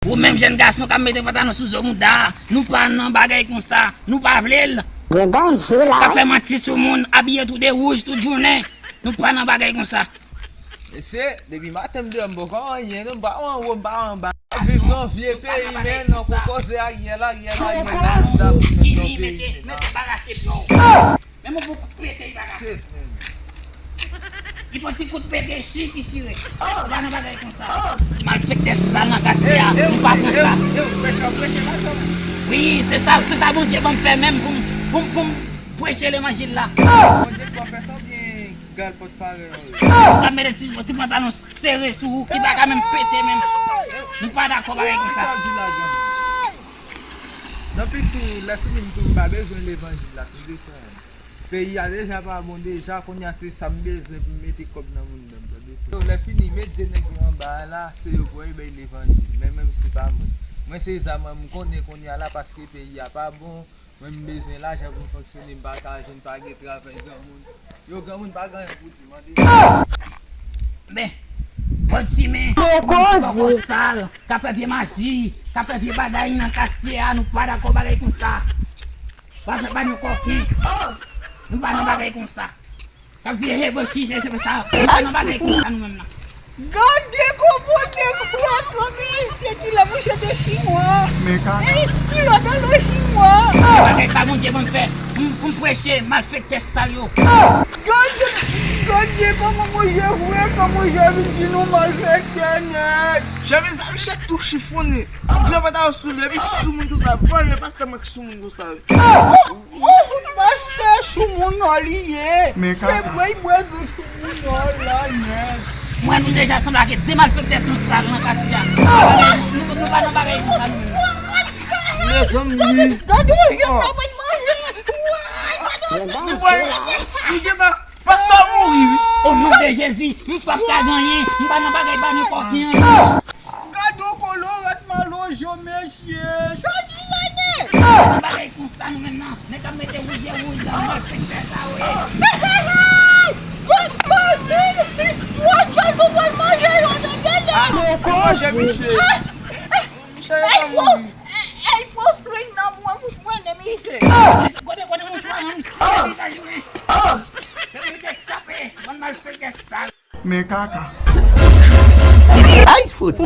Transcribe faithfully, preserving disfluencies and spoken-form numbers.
Ou menm jèn gason k ap mete pantalon sou zo mouda, nou pa nan bagay konsa, nou pa vle l. Gen danje la. K ap fè manti sou moun, abiye tou de wouj tout jounen, nou pa nan bagay konsa. Mesye, depi maten m deyò, m poko anyen non, m pa anwo, m pa anba. Viv nan vye peyi, men nan koko se aryèl, aryèl, aryèl, nan mouda moun nan peyi. Mete bagay se pye w. Men mwen pou pete li bagay. Li fon ti kout pete chi ki chire. Ou pa nan bagay konsa. Ti malfektè sal nan katye a, nou pa konsa. Wi, se sa, se sa Bondye ban m fè menm pou m, pou m, pou m preche levanjil la. Bondye t ap fè sa oubyen galpòt parèy an ye? Ou ka mete ti, ti pantalon sere sou ou ki pa ka menm pete menm. Nou pa dakò bagay konsa. Nan plis tou, lè fini m tou m pa bezwen levanjil la, tande frè m. Peyi a deja pa bon deja, kounye a se sa m bezwen pou m mete kòb nan moun nan, tande frè m. Lè fini, met de nèg yo anba a la, se yo pou al bay levanjil. Men menm se pa mwen. Mwen se zam mwen m konnen kounye a la paske peyi a pa bon. Mwen m bezwen lajan pou m fonksyone, m pa ka jwenn, pa gen travay granmoun. Yo granmoun pa gen anyen pou di, mande. Men, bòn chimen, kòkò sal, k ap fè vye maji, k ap fè vye bagay nan katye a, nou pa dakò bagay konsa. Pa fè pa nou kòki. Nou pa nan bagay konsa. K ap di, "He, bon, si, se, se pa sa." Nou pa nan bagay konsa nou menm nan. Gade kòman nèg bwè flanbe, se ki lè mouche te chinwa. Men kaka. E, ki lè te lo chinwa. Bagay sa Bondye ban m fè. M, pou m preche, malfektè sal yo. Gade, gade kòman manje vre, kòman manje vin di nou malfektè nèt. Jan mezanmi, chèt tou chifonnen. Vye pantalon sou li, epi sou moun konsa. Vòlè pastè mwen ki sou moun konsa. Ou fout pastè sou moun nan li ye. Men kaka. Se bwè bwè dlo sou moun nan la nèt. Mwen nou deja sanble ak de malfektè tou sal nan katye a. Nou, nou, nou pa nan bagay konsa nou menm. Mezanmi. Gade, gade, yo pa manje. Li gentan, pastè mouri wi. O non de Jezi, m p ap ka ganyen. M pa nan bagay pa nenpòt ki anyen. Gade yon kolorat malojo mesye. Chadi lane. Nan bagay konsa nou menm nan. Nèg k ap mete wouje wouj nan malfektè sa yo ye. Hey, hey, hey! Kote vin? Twa djòl nou pral manje yo nan dèyè. Manje misye. Misye yo pa mouri. Ey, pran flen nan mwen, mwen, mwen, ne misye. Kote, kote mouchwa an? Deja jounen. Depi te tape, bann malfektè sal. Men kaka. Ay, fout.